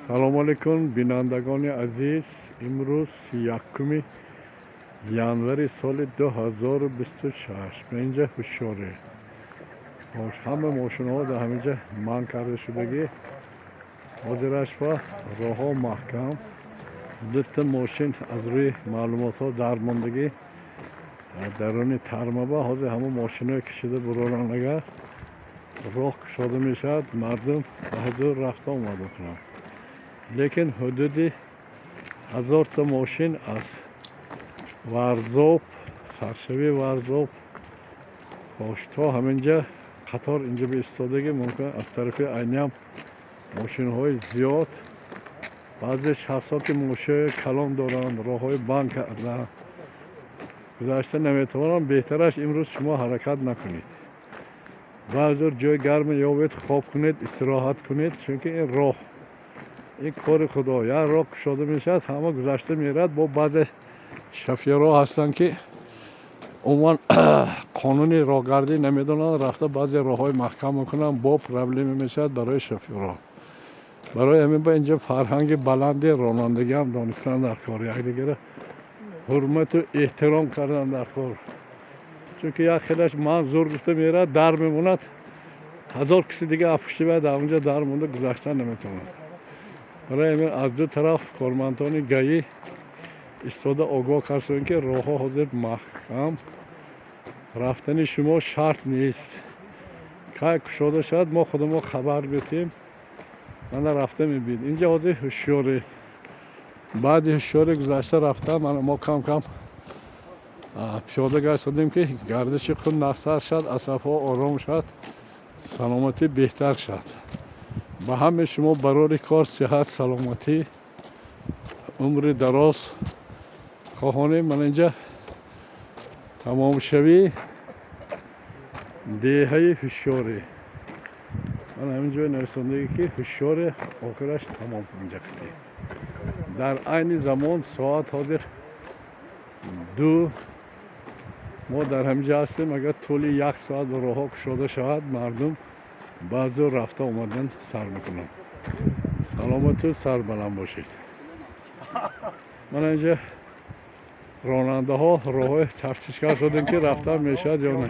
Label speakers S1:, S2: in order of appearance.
S1: Салому алайкум, бинандагони азиз. Имрӯз 1 январи соли 2026. Ба инҷа ҳушёрӣ, ҳама мошинаҳо дар ҳаминҷа манъ карда шудагӣ. Ҳозирашба роҳҳо маҳкам. Дута мошин аз рӯи маълумотҳо дармондагӣ даруни тармаба. Ҳозир ҳамон мошиное кашида буроранд, агар роҳ кушода мешавад, мардум ба ҳузур рафта омад мекунанд. Лекин ҳудуди 1000-та мошин аз Варзоб, саршавии Варзоб то ҳаминҷа қатор инҷа биистодагӣ. Мумкин, аз тарафи Айниам мошинҳои зиёд. Баъзе шахсҳо, ки мошинои калон доранд, роҳҳои банд карда, гузашта наметавонанд. Беҳтараш, имрӯз шумо ҳаракат накунед. Баъзур ҷои гарме ёбед, хоб кунед, истироҳат кунед, чунки ин роҳ, ин кори Худо. Як роҳ кушода мешавад, ҳама гузашта меравад. Бо баъзе шофёрҳо ҳастанд, ки умуман қонуни роҳгардӣ намедонанд, рафта баъзе роҳҳои маҳкам мекунанд, бо проблема мешавад барои шофёрҳо. Барои ҳамин ба инҷа фарҳанги баланди ронандагиам донистан дар кор, якдигара ҳурмату эҳтиром кардан дар кор, чунки як хелаш ман зур гуфта меравад, дар мемонад, 1000 киси дига аз пушти вай дар онҷа дар монда, гузаштан наметавонад. Барои ҳамин аз ду тараф кормандони ГАИ истода огоҳ карданд, ки роҳҳо ҳозир маҳкам, рафтани шумо шарт нест. Кай кушода шавад, мо худамо хабар метиҳем. Мана, рафта мебинед, инҷа ҳозир ҳушёрӣ. Баъди ҳушёрӣ гузашта рафта, мана мо кам кам пиёда гаштадем, ки гардиши хун нағзтар шавад, асабҳо ором шавад, саломатӣ беҳтар шавад. Ба ҳамаи шумо барори кор, сиҳат, саломатӣ, умри дароз хоҳонем. Мана, инҷа тамомшавии деҳаи Ҳушёрӣ. Мана, ҳамин ҷое нависондагӣ, ки Ҳушёре охираш тамом инҷа қитӣ. Дар айни замон соат ҳозир 2, мо дар ҳамин ҷо ҳастем. Агар тӯли як соат роҳҳо кушода шавад, мардум баъзео рафта омадан сар мекунанд. Саломату сарбаланд бошед. Мана, инҷа ронандаҳо роҳҳои тафтиш кардодем, ки рафтан мешавад ё не.